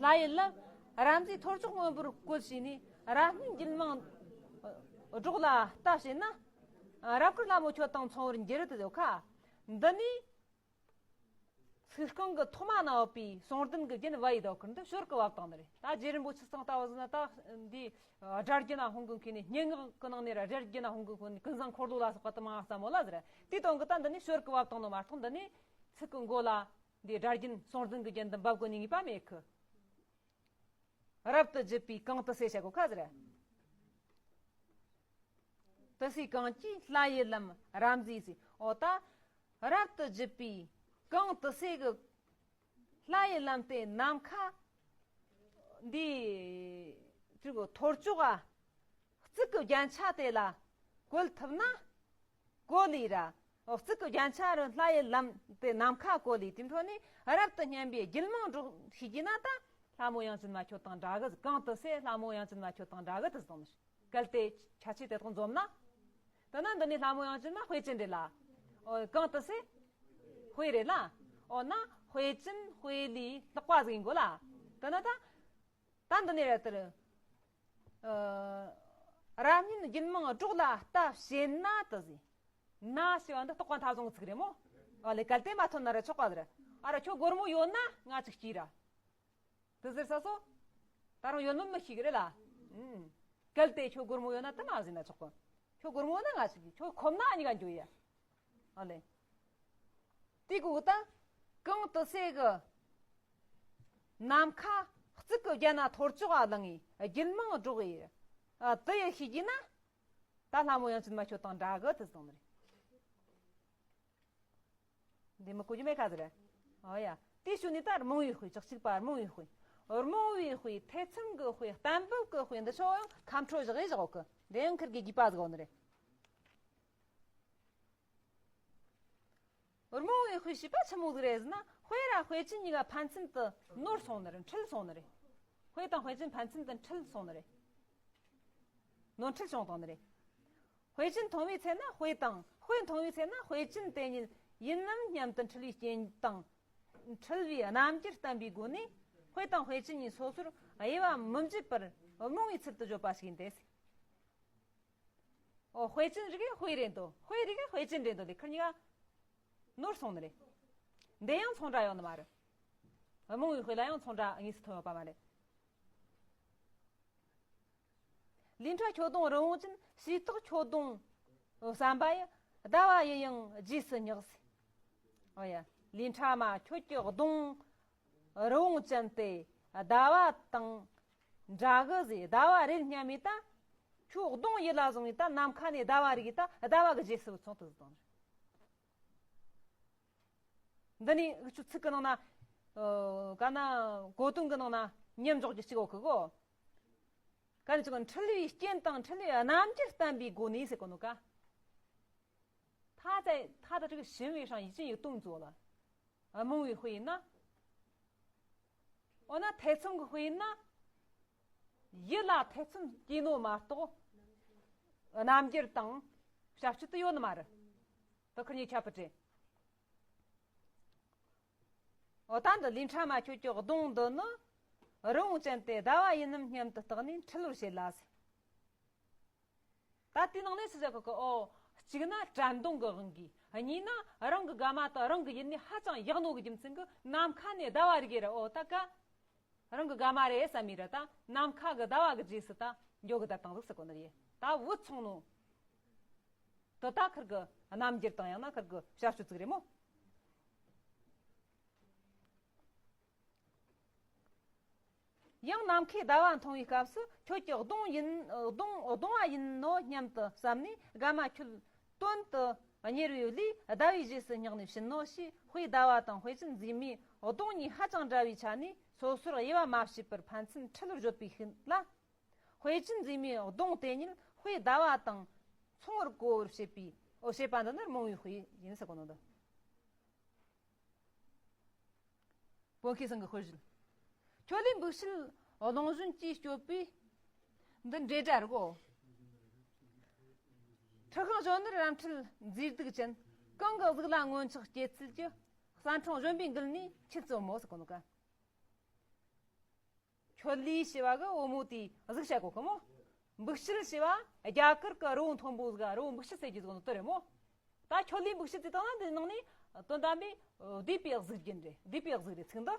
ལྷ་ཡི་ལམ། རབ་མཛེས་ཐོར་ཅོག་སྔོན་པོར་བཀོད་བྱས་ནས། རབ་སྙན་རྒྱུད་མང་སྒྲོག་ལ་ལྟ་བྱེད་ན། རབ་དཀར་ལྷ་མོ་ཁྱོད་དང་མཚུངས་པར་འགྱུར་དུ་ཡོད་ཁ། འདི་ནི་ཚིག་རྐང་གི་ཐོག་མ་ན་ཡོད་པའི་ཟུང་ལྡན་གྱི་རྒྱན་བ་ཡི་དོ་ཁུར་འདི་ཞོར་གྱི་བབ་བཏང་ནི་རེད། ད་རྗེ་རིན་པོ་ཆེ་ཚང་ལྟ་བུ་ཟིན་ན་ད་འདི་སྒྲ་རྒྱུད་ན་ཧོང་གི་མཁན་ནི་སྙན་ངག་གི་ནང་ནས་ར་སྒྲ་རྒྱུད་ན་ཧོང་གི་མཁན་ནི་ཀུན་བཟང་འཁོར་ལོ་ལ་སོགས་པ་དུ་མ་ང་ས་མོ་ལ་ཟེར། དེའི་དོན་གྱི་ད་འདི་ནི་ཞོར་གྱི་བབ་བཏང་ནོ་མ་གཏོགས། འདི་ནི་ཚིག་གི་མགོ་ལ་འདི་སྒྲ་རྒྱུན་ཟུང་ལྡན་གྱི་རྒྱན་དུ་འབབ་དགོས་ནི་ངེས་པ་མེད་ཁི། རབ་ཏུ་བརྗིད་པའི་གངས་ཏི་སེ་བྱ་དགོས་ཁ་ཟེར། ཏི་སེའི་གངས་ཀྱི་ལྷ་ཡི་ལམ་རབ་མཛེས་ཟེར། འོ་ད་རབ་ཏུ་བརྗིད་པའི་གངས་ཏི་སེ་གི་ལྷ་ཡི་ལམ་དེ་ནམ་མཁའ་འདི་ཅིག་གི་ཐོར་ཅོག་ག་གཙུག་གི་རྒྱན་ཆ་དེ་ལ་བཀོལ་ཐུབ་ན། གོ་ལི་ར། འོ་གཙུག་གི་རྒྱན་ཆ་རུ་ལྷ་ཡི་ལམ་དེ་ནམ་མཁའ་གོ་ལི་དེ་འཕྲོ་ནས་རབ་ཏུ་སྙན་པའི་རྒྱུད་མང་སྒྲོགས་ཤེས་ཀྱི་ན་ད། ལྷ་མོ་དབྱངས་ཅན་མ་ཁྱོད་དང་འདྲ་གི། གངས་ཏི་སེ་ལྷ་མོ་དབྱངས་ཅན་མ་ཁྱོད་དང་འདྲ་གི་དེ་གསུངས་ནས། གལ་ཏེ་ཁྱད་ཆོས་དེ་དག་འཛོམས་ན། ད་ན་འདི་ནས་ལྷ་མོ་དབྱངས་ཅན་མ་དཔེ་ཅན་རེད་ལ། འོ་གངས་ཏི་སེ་དཔེ་རེད་ལ། འོ་ན་དཔེ་ཅན་དཔེ་ལས་ལྷག་པ་ཟིག་ཡིན་དགོས་ལ། ད་ན་ད། ད་འདི་ནས་ར་དེར། ཨ། རབ་སྙན་རྒྱུད་མང་སྒྲོག་ལ་ལྟ་བྱེད་ན་དུ་ཟེར། ན་ཞེས་པ་འདི་རྟོག་པ་མཐའ་བཟུང་གི་ཚིག་རེད་མོ། ཨ་ལེ་གལ་ཏེ་མ་ཐོན་ན་ར་ཆོག་པ་ཟེར། ཨ་ར་ཁྱོད་སྒོར་མོ་ཡོད་ན་ང་ཅིག་སྐྱིད་ར། དུ་ཟེར་ས་སོ། ད་རུང་ཡོད་མིན་མི་ཤེས་གི་རེད་ལ། ཨུམ། གལ་ཏེ་ཁྱོད་སྒོར་མོ་ཡོད་ན་དུ་མ་ཟེར་ན་ཆོག་གི། ཁྱོད་སྒོར་མོ་ཡོད་ན་ང་ཅིག་སྐྱིད། ཁྱོད་ཁོམ་ན་ཨ་ཉི་ག་འགྱོ་ཡ། ཨ་ལེ། དེ་གུ་ད་གངས་ཏི་སེ་གི་ནམ་མཁའ་གཙུག་གི་རྒྱན་ན་ཐོར་ཅོག་ག་ལངས་ངེ་རྒྱུད་མང་སྒྲོགས་ཡེ། ཨ་དུ་ཡེ་ཤེས་ཀྱི་ན། ད་ལྷ་མོ་དབྱངས་ཅན་མ་ཁྱོད་དང་འདྲ་གི་དུ་གསུངས་ནི་རེད། འདི་མི་གོ་རྒྱུ་མེད་ཁ་ཟེར། ཨོ་ཡ། དེ་ཞུ་ནི་ད་རྨོངས་པའི་དཔེ། བཅུ་གཅིག་པ་རྨོངས་པའི་དཔེ། རྨོངས་པའི་དཔེ། ཐེ་ཚོམ་གི་དཔེ། གཏན་འབེབས་གི་དཔེ། འདི་ཆོ་ཡང་ཁ་འཕྲོ་བཞག་ཡེ་བཞག་གི། འདི་ཡང་ཁིར་གི་རྒྱུས་པ་ཟིག་ཡོད་ནི་རེད། རྨོངས་པའི་དཔེ་ཞེས་པ་ཆི་མོ་ཟིག་རེད་ཟེར་ན། དཔེ་ར་དཔེ་ཅན་གཉིས་ཀ་ཕན་ཚུན་དུ་ནོར་སོང་ནི་རེད། འཁྲུལ་སོང་ནི་རེད། དཔེ་དང་དཔེ་ཅན་ཕན་ཚུན་དུ་འཁྲུལ་སོང་ནི་རེད། ནོར་འཁྲུལ་བྱུང་བཏང་ནི་རེད། དཔེ་ཅན་མཐོང་བའི་ཚེ་ན་དཔེ་དང་། དཔེ་མཐོང་བའི་ཚེ་ན་དཔེ་ཅན་དེ་ཉིད་ཡིན་ནམ་སྙམ་དུ་འཁྲུལ་བའི་རྐྱེན་དང་། འཁྲུལ་བའི་རྣམ་འགྱུར་བསྟན་པའི་སྒོ་ནས། དཔེ་དང་དཔེ་ཅན་གཉིས་སོ་སོར་དབྱེ་བ་མི་འབྱེད་པར་རྨོངས་པའི་ཚུལ་དུ་བརྗོད་པ་ཞིག་ཡིན་ཏེ། ཨོ། དཔེ་ཅན་རིགས་དཔེ་རེད་འདུག། དཔེ་རིགས་དཔེ་ཅན་རེད་འདུག་ལས་ཁུར་གཉིས་ཀ་ནོར་སོང་ནི་རེད། འདི་ཡང་མཚུངས་འདྲ་ཡོད་ནི་མ་རེད། རྨོངས་པའི་དཔེ་ལ་ཡང་མཚུངས་འདྲ་དངོས་སུ་ཐོན་ཡོད་པ་མ་རེད། ལུས་ཕྲ་ཁྱོད་གདོང་རི་བོང་ཅན། ཞེས་དག་ཁྱོད་གདོང་བསམ་པ་ཡི། ཟླ་བ་ཡིན་ཡང་རྗེས་སུ་བསྙེགས་ཟེར། ཨོ་ཡ། ལུས་ཕྲ་མ་ཁྱོད་ཀྱི་གདོང་རི་བོང་ཅན་ཏེ་ཟླ་བ་དང་འདྲ་གི་ཟེར། ཟླ་བ་རེད་སྙམ་མེད་ད། ཁྱོད་གདོང་ཡིད་ལ་བཟུང་ངེ་ད་ནམ་མཁའ་ནས་ཟླ་བ་རིག་གི་ད་ཟླ་བ་གི་རྗེས་སུ་བུད་སོང་དུ་ཟེར་དང་། འདི་ནི་འུ་ཆོ་ཚིག་གི་ནང་ན། ཨོ། ག་ན་གོ་དོན་གི་ནང་ན་མཉམ་འཇོག་རྒྱུ་གཅིག་ཡོད་གི་གོ། ག་ནི་ཅིག་འཁྲུལ་བའི་རྐྱེན་དང་འཁྲུལ་བའི་རྣམ་འགྱུར་བསྟན་པའི་སྒོ་ནས་ཟེར་གོ་ནོ་ཀ། 他在他的这个行为上已经有动作了。 རྨོངས་པའི་དཔེ་ཡིན་ན། འོ་ན་ཐེ་ཚོམ་གྱི་དཔེ་ཡིན་ན། ཡིད་ལ་ཐེ་ཚོམ་སྐྱེས་ནོ་མ་གཏོགས། རྣམ་འགྱུར་དང་བྱ་སྤྱོད་དུ་ཡོད་ནི་མ་རེད། དེ་ཁུར་གཉིས་ཁྱད་པར་རེད། འོ་ད་འདི་ལུས་ཕྲ་མ་ཁྱོད་ཀྱི་གདོང་འདི་ནི། རི་བོང་ཅན་ཏེ་ཟླ་བ་ཡིན་ནམ་སྙམ་དུ་བརྟགས་ནས་འཁྲུལ་བར་བྱེད་ལ་ཟེར། ད་དེའི་ནང་ནས་སུ་ཟེར་གི་གི། ཨོ། གཅིག་ན་དྲན་གདུང་གི་དབང་གིས། གཉིས་ན་རང་གི་དགའ་མ་དང་རང་གི་ཡིད་ནི་ཧ་ཅང་ཡག་ནོ་གི་རྒྱུ་མཚན་གྱིས་ནམ་མཁའ་ནས་ཟླ་བ་རིག་གི་ར། ཨོ་ད་ཀ། རང་གི་དགའ་མ་རེད་བསམ་མི་ར་ད་ནམ་མཁའ་གི་ཟླ་བ་གི་རྗེས་སུ་ད་འགྱོ་གི་ད་བཏང་ཟིག་ཟེར་གོ་ནི་རེད། ད་བུད་སོང་ནོ། དེ་ད་ཁུར་གི་རྣམ་འགྱུར་དང་ཡང་ན་ཁུར་གི་བྱ་སྤྱོད་ཅིག་རེད་མོ། ཡང་ནམ་མཁའི་ཟླ་བ་མཐོང་བའི་སྐབས་སུ་ཁྱོད་ཀྱི་གདོང་ཡིན། གདོང་གདོང་བ་ཡིན་ནོ་སྙམ་དུ་བསམ་ནས་དགའ་མ་ཁྱོད་དོན་དུ་གཉེར་བའི་ལུས་ཟླ་བའི་རྗེས་སུ་བསྙེགས་ནས་ཕྱིན་ནོ་ཞེས། དཔེ་ཟླ་བ་དང་དཔེ་ཅན་མཛེས་མའི་གདོང་གཉིས་ཧ་ཅང་འདྲ་བའི་ཆ་ནས་སོ་སོར་དབྱེ་བ་མ་ཕྱེད་པར་ཕན་ཚུན་འཁྲུལ་བར་བརྗོད་པའི་ཤུགས་ལ། དཔེ་ཅན་མཛེས་མའི་གདོང་དེ་ཉིད་དཔེ་ཟླ་བ་དང་མཚུངས་པར་གོ་བར་བྱེད་པའི། འོ། བྱེད་པ་འདི་ནི་རྨོངས་པའི་དཔེ་ཡིན་ཟེར་གོ་ནོ་འདི། བོད་མཁས་ཚང་གི་དཔེར་བརྗོད། ཁྱོད་ལས་འབིགས་བྱེད་ཀློང་གཞོན་གྱིས་སྤྱོད་པའི། འདི་འབྲེལ་སྒྲ་རེད་གོ། འཁྲི་ཤིང་གཞོན་ནུར་རམ་འཁྲིལ་མཛེས་སྡུག་ཅན། གང་གི་གཟུགས་ལ་མངོན་ཆགས་སྐྱེད་ཚུལ་གྱི། གསང་འཕྲིན་གཞོན་པའི་མགུལ་ནས་ཁྱེད་བཙུམ་མོ་ཟེར་གོ་ནོ་ག། ཁྱོད་ལུས་ཞེས་པ་གི་བུ་མོ་དེའི་གཟུགས་བཤད་གོ་གི་མོ། འབུ་སྐྱིལ་ཞེས་པ་རྒྱ་གར་གི་རི་བོ་མཐོན་པོ་ཟིག་རི་བོ་འབུ་སྐྱིལ་ཟེར་གྱི་ཟིག་ནོ་དེ་རེད་མོ། ད་ཁྱོད་ལུས་འབུ་སྐྱིལ་ཟེར་བཏང་ན་འདི་ནང་ནས་དོན་དམ་པའི་བསྡུས་པའི་གཟུགས་རྒྱན་རེད། བསྡུས་པའི་གཟུགས་རེད་ཚིག་འདི།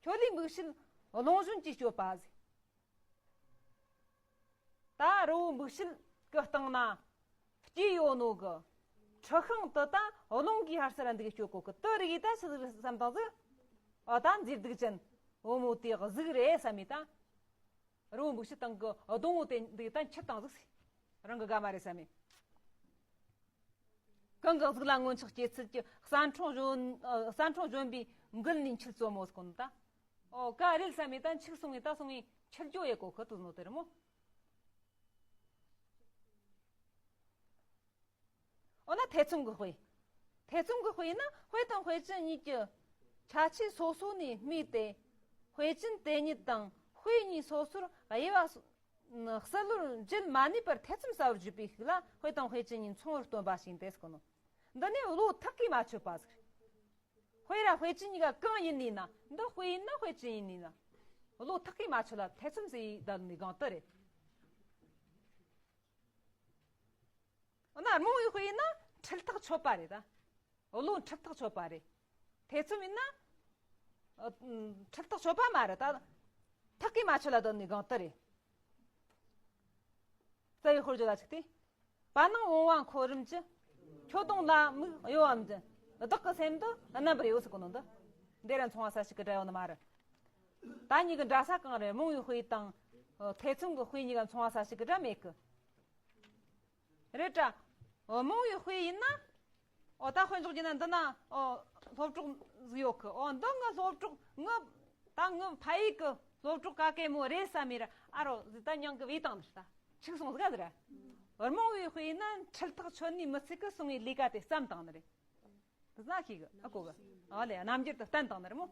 ཁྱོད་ལུས་འབུ་སྐྱིལ་རླུང་བཞིན་གྱི་སྤྱོད་པ་ཟིག། ད་རི་བོ་འབུ་སྐྱིལ་གི་སྟེང་ན་སྐྱེས་ཡོད་ནོ་གི་འཁྲི་ཤིང་དེ་ད་རླུང་གིས་ཧར་སར་འདུག་སྐྱོད་གོ་གི། དེ་རིགས་ད་ཆི་ཟིག་བསམ་བཏང་ཟིག། ཨ་ད་མཛེས་སྡུག་ཅན་བུ་མོ་དེའི་གཟུགས་རེད་བསམ་མེ། ད་རི་བོ་འབུ་སྐྱིལ་སྟེང་གི་སྡོང་བོ་དེ་འདུག་ད་འཁྱེར་བཏང་ཟིག། རང་གི་དགའ་མ་རེད་བསམ་མེ། གང་གི་གཟུགས་ལ་མངོན་ཆགས་སྐྱེད་ཚུལ་གྱི། གསང་འཕྲིན་གཞོན་ཨ་གསང་འཕྲིན་གཞོན་པའི་མགུལ་ནས་འཁྱུད་བཙུམ་མོ་ཟེར་གོ་ནོ་ད། ཨོ་ག་རེད་བསམ་མེ། ད་འཁྱུད་སོང་ངེ་ད་སོང་ངེ་འཁྱུད་རྒྱུ་ཡེ་གོ་གི་དེ་ནོ་དེ་རེད་མོ། འོ་ན་ཐེ་ཚོམ་གྱི་དཔེ། ཐེ་ཚོམ་གྱི་དཔེ་ཡིན་ན་དཔེ་དང་དཔེ་ཅན་གཉིས་ཀྱི་ཁྱད་ཆོས་སོ་སོ་ནས་སྨོས་ཏེ། དཔེ་ཅན་དེ་ཉིད་དང་དཔེ་གཉིས་སོ་སོར་དབྱེ་བ་སོ་ན་གསལ་བོར་འབྱེད་མ་ནུས་པར་ཐེ་ཚོམ་ཟ་བར་བརྗོད་པའི་ཤུགས་ལ་དཔེ་དང་དཔེ་ཅན་གཉིས་མཚུངས་པར་སྟོན་པ་ཞིག་ཡིན་ཏེ་ཟེར་གོ་ནོ། འདི་ནི་བློ་ཐག་གིས་མ་ཆོད་པ་ཟིག། དཔེ་ར་དཔེ་ཅན་གཉིས་ཀ་གང་ཡིན་ནི་ན། འདི་དཔེ་ཡིན་ན་དཔེ་ཅན་ཡིན་ནི་ན། བློ་ཐག་གིས་མ་ཆོད་ལ་ཐེ་ཚོམ་ཟེར་བསྡད་ནི་གང་དེ་རེད། འོ་ན་རྨོངས་པའི་དཔེ་ཡིན་ན་འཁྲུལ་ཐག་ཆོད་པ་རེད་ད། བློ་འཁྲུལ་ཐག་ཆོད་པ་རེད། ཐེ་ཚོམ་ཡིན་ན་ཨ་འཁྲུལ་ཐག་ཆོད་པ་མ་རེད་ད། ཐག་གིས་མ་ཆོད་ལ་སྡོད་ནི་གང་དེ་རེད། རྩ་བའི་དཔེར་བརྗོད་ལ་གཅིག་སྟེ། པ་ནང་བུང་བ་འཁོར་རིམ་གྱི། ཁྱོད་གདོང་ལ་མིག་གཡོ་བ་འཛིན། བདག་གི་སེམས་དུ་རྣམ་པར་གཡོ་ཟེར་གོ་ནོ་འདི། འདི་ར་མཚུངས་པ་གསལ་བྱེད་ཀྱི་སྒྲ་ཡོད་ནི་མ་རེད། ད་གཉིས་ཀྱི་འདྲ་ས་གང་རེད། རྨོངས་པའི་དཔེ་དང་ཐེ་ཚོམ་གྱི་དཔེ་གཉིས་ཀ་མཚུངས་པ་གསལ་བྱེད་ཀྱི་སྒྲ་མེད་གི། རེད་དྲ། རྨོངས་པའི་དཔེ་ཡིན་ན། འོ་ད་དཔེ་འཇོག་རྒྱུ་ན་འདི་ན་འོ་སློབ་གྲོགས་ཟིག་ཡོད་གི། འོ་འདི་ངི་སློབ་གྲོགས་ངི་ད་ངི་ཕ་ཡུལ་གི་སློབ་གྲོགས་ག་གེ་མོ་རེད་བསམ་མེ་ར། ཨ་རོ་ཟི་ད་མྱང་གི་བས་བཏང་ནི་ད་འཆུག་སོང་ཟིག་ག་ཟེར། རྨོངས་པའི་དཔེ་ཡིན་ན་འཁྲུལ་ཐག་ཆོད་ནི་མི་ཚད་གི་སོང་ངི་ལས་ཀ་དེ་བརྩམས་བཏང་ནི་རེད། དེ་ན་ཤེས་གི་ཨ་གོ་གི། ཨ་ལེ་རྣམ་འགྱུར་དུ་བསྟན་བཏང་ནི་རེད་མོ།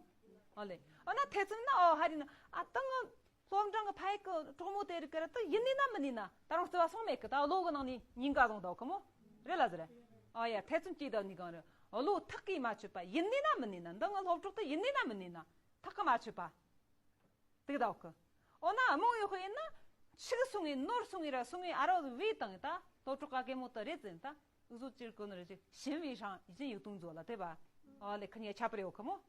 ཨ་ལེ། འོ་ན་ཐེ་ཚོམ་ན་འོ་ཧ་རི་ན་ཨ་ད་ངི་སློབ་འབྲིང་གི་ཕ་ཡུལ་གི་གྲོགས་མོ་དེ་རིགས་ཀྱི་ར་ད་ཡིན་ནི་ན་མིན་ནི་ན། ད་རུང་རྩི་བ་སོང་མེད་གི། ད་བློ་གི་ནང་ནས་ཉིན་འགའ་བཟུང་ད་གི་མོ། རེད་ལ་ཟེར། ཨ་ཡ་ཐེ་ཚོམ་སྐྱེས་ད་ནི་གང་རེད། བློ་ཐག་གིས་མ་ཆོད་པ་ཡིན་ནི་ན་མིན་ནི་ན། འདི་ངི་སློབ་གྲོགས་དེ་ཡིན་ནི་ན་མིན་ནི་ན། ཐག་གིས་མ་ཆོད་པ། དེ་གི་ད་གི། འོ་ན་རྨོངས་པའི་དཔེ་ཡིན་ན་འཆུག་སོང་ངི་ནོར་སོང་ངི་ར་སོང་ངི་ཨ་རོ་བས་བཏང་ད་སློབ་གྲོགས་ག་གེ་མོ་དེ་རེད་ཟེར་ད། འུ་ཟོ་ཅིར་གོ་ནོ་རེ་ཅིག་ཞིམ་བའི་ཧྲང་ཡིན་ཡུག་ཏུང་མཛོ་ལ་དེ་བ། ཨོ་ལེ་ཁ་ཉེ་ཁྱད་པར་ཡོད་ཁ་མོ།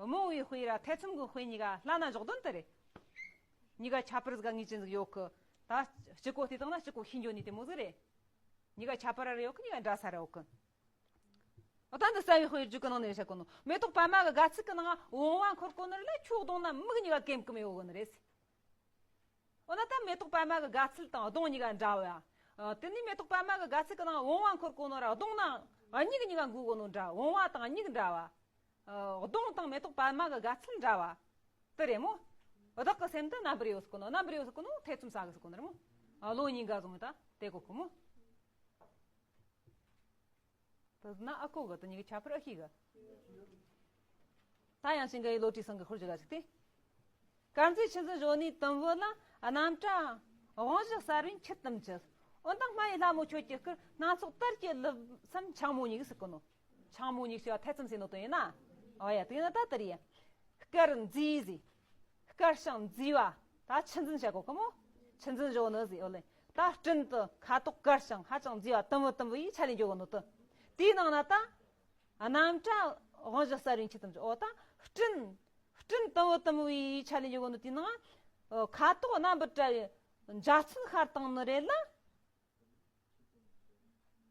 རྨོངས་པའི་དཔེ་ར་ཐེ་ཚོམ་གྱི་དཔེ་གཉིས་ཀ་ལྷ་ན་འཇོག་དོན་དེ་རེད། གཉིས་ཀ་ཁྱད་པར་ཟིག་ངེས་ཅན་ཟིག་ཡོད་ཁ། ད་གཅིག་གོ་དེ་དང་ན་གཅིག་གོ་ཤེས་འགྱོ་ནི་དེ་མོ་ཟིག་རེད། གཉིས་ཀ་ཁྱད་པར་ར་ཡོད་ཁ། གཉིས་ཀ་འདྲ་ས་ར་ཡོད་ཁ། ཨོ་ད་འདི་རྩ་བའི་དཔེར་བརྗོད་ཀྱི་ནང་ནས་བཤད་གོ་ནོ། མེ་ཏོག་པད་མ་གི་དགའ་ཚལ་གི་ནང་བུང་བ་འཁོར་གོ་ནོ་རེད་ལ་ཁྱོད་གདོང་ན་མིག་གཉིས་ཀ་ཀེམ་ཀེམ་ཡོད་གོ་ནི་རེད། འོ་ན་ད་མེ་ཏོག་པད་མ་གི་དགའ་ཚལ་དང་གདོང་གཉིས་ཀ་འདྲ་བ་ཡ། ཨ་དེ་ནས་མེ་ཏོག་པད་མ་གི་དགའ་ཚལ་གི་ནང་བུང་བ་འཁོར་གོ་ནོ་ར་གདོང་ན་མིག་གཉིས་ཀ་འགུལ་གོ་ནོ་འདྲ། བུང་བ་དང་མིག་འདྲ་བ། ཨ་གདོང་དང་མེ་ཏོག་པད་མ་གི་དགའ་ཚལ་འདྲ་བ། དེ་རེད་མོ། བདག་གི་སེམས་དུ་རྣམ་པར་གཡོ་ཟེར་གོ་ནོ། རྣམ་པར་གཡོ་ཟེར་གོ་ནོ་ཐེ་ཚོམ་ཟ་གི་ཟེར་གོ་ནོ་རེད་མོ། ཨ་བློ་གཉིས་ཀ་བཟུང་ད་དེ་གོ་གི་མོ། དེ་ན་ཨ་གོ་གི། དེ་གཉིས་ཀྱི་ཁྱད་པར་ཨ་ཤེས་གི། ད་ཡང་ཞིང་ག་ཡི་བློ་གྲོས་སེང་གེ་ཧུར་གྱི་ལ་ཞིག་སྟེ། དཀར་མཛེས་ཆུ་འཛིན་གཞོན་ནུའི་དུམ་བུ་ལ། རྣམ་གྲངས་དབང་བཞི་གསལ་བའི་འཁྱུད་དམ་གྱི། འོན་ཏང་སྨྲ་ཡི་ལྷ་མོ་ཁྱོད་ཀྱི་སྐུར། སྣ་ཚོགས་དར་གྱི་ལུས་སམ་འཕྱང་མོ་གཉིས་ཟེར་གོ་ནོ། འཕྱང་མོ་གཉིས་ཞེས་པ་ཐེ་ཚོམ་ཟེར་ནོ་དོན་ཡིན་ན། ཨོ་ཡ་དེ་ཡིན་ན་ད་དེ་རེད། དཀར་མཛེས་ཟེར། དཀར་ཞིང་མཛེས་པ། ད་ཆུ་འཛིན་བྱ་གོ་གི་མོ། ཆུ་འཛིན་གཞོན་ནུ་ཟེར་ཡོད་ལེ། ད་སྤྲིན་དུ་ཁ་དོག་དཀར་ཞིང་ཧ་ཅང་མཛེས་པ་དུམ་བུ་དུམ་བུ་ཡིས་ཆ་ལེ་འཇོག་གོ་ནོ་དུ། དེའི་ནང་ན་ད་རྣམ་གྲངས་དབང་བཞི་གསལ་བའི་འཁྱུད་དམ་གྱི། འོ་ད་སྤྲིན་སྤྲིན་དུམ་བུ་དུམ་བུ་ཡིས་ཆ་ལེ་འཇོག་གོ་ནོ་དེའི་ནང་ཁ་དོག་རྣམ་པར་བཀྲ་བའི་འཇའ་ཚོན་ཤར་བཏང་ནི་རེད་ལ།